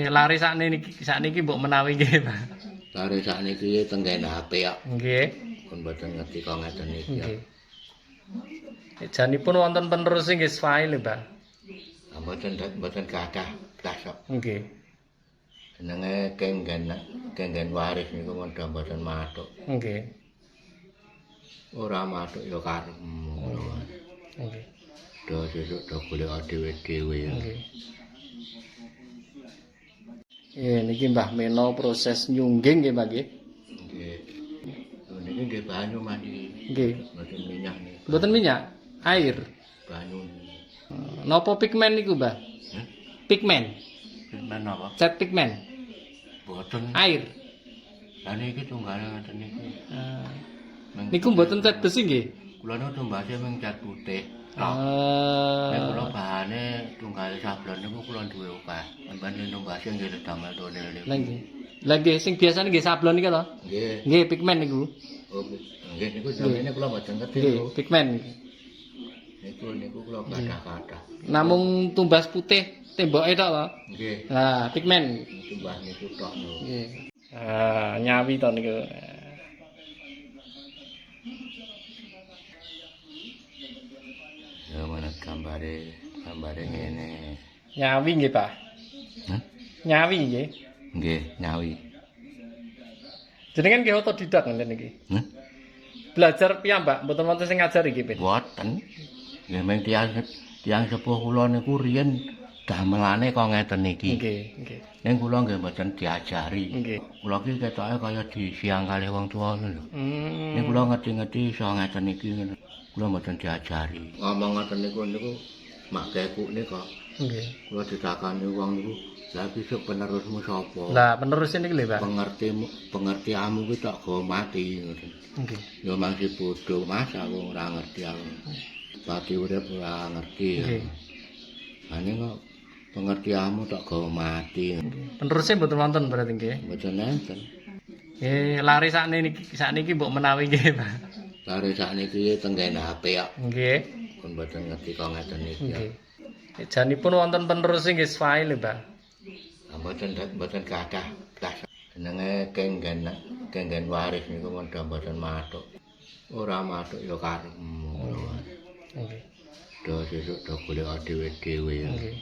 Lare sakniki mbok menawi nggih, Pak. Lare sakniki tenggen HP kok. Nggih. Pun mboten ngerti kok ngeten iki. Nggih. Janipun wonten penerus nggih file, Pak. Mboten gadah blas kok. Nggih. Jenenge kenggen waris niku mboten mathuk. Nggih. Ora mathuk ya karepmu ngono. Nggih. Do sesuk do golek dhewe-dhewe. Nggih. Niki Mbah Meno proses nyungging nggih, Pak nggih. Nggih. Niki nggih banyu mandi. Nggih. Mboten minyak niku. Mboten minyak, air. Banyu. Napa pigmen niku, Mbah? Hah? Pigmen. Pigmen apa? Cat pigmen. Mboten. Air. Lah niki tunggale ngoten niku. Niku mboten cat besi nggih. Kula niku tumbase mung cat putih. Nek kula bahane tunggale sablon niku kula duwe akeh. Sampeyan tumbase nggih damel tonel niku. Lah nggih. Lah nggih sing biasane nggih sablon niku to. Nggih. Nggih pigmen niku. Oh, nggih niku jamine kula mboten ngerti Nggih, niku. pigmen. Niku kula kathah-kathah. Namung tumbas putih temboke tok to. Nggih. Lah, pigmen. Tumbas niku tok niku. Nggih. Ah, nyawi to niku. Ya mana gambare ngene. Nyawi nggih, Pak. Hah? Nyawi nggih. Nggih, nyawi. Jenengan nggih otodidak ngeten iki. Hah? Belajar piyambak, mboten wonten sing ngajari nggih, Pin. Mboten. Nggih mung tiyang sepuh kula niku riyen damelane kok ngeten iki. Nggih, nggih. Ning kula nggih mboten diajari. Nggih. Kula iki ketoke kaya disiang kalih wong tuwa ngono lho. Ning kula ngerti-ngerti iso ngeten iki ngono. Kula mboten diajari. Ngomong ngoten niku niku mak kekukne kok. Nggih. Kula ditakani wong niku, "Lah besok penerusmu sapa?" Lah penerus niki lho, Pak. Pengertimu, pengertianmu kuwi tak gawa mati ngoten. Nggih. Ya masih bodho Mas, aku ora ngerti aku. Pati urip ora ngerti. Nggih. Ane kok pengertianmu tak gawa mati. Penerusnya mboten wonten berarti nggih. Mboten enten. Lare sakniki mbok menawi nggih, Pak. Lare sakniki tenggen HP kok. Nggih. Pun mboten ngerti kok ngeten iki. Nggih. Janipun wonten penerus nggih file, Pak. Mboten gadah blas. Jenenge kenggen waris niku mboten mathuk. Ora mathuk ya karepmu ngono. Nggih. Do sesuk do golek dhewe-dhewe. Nggih.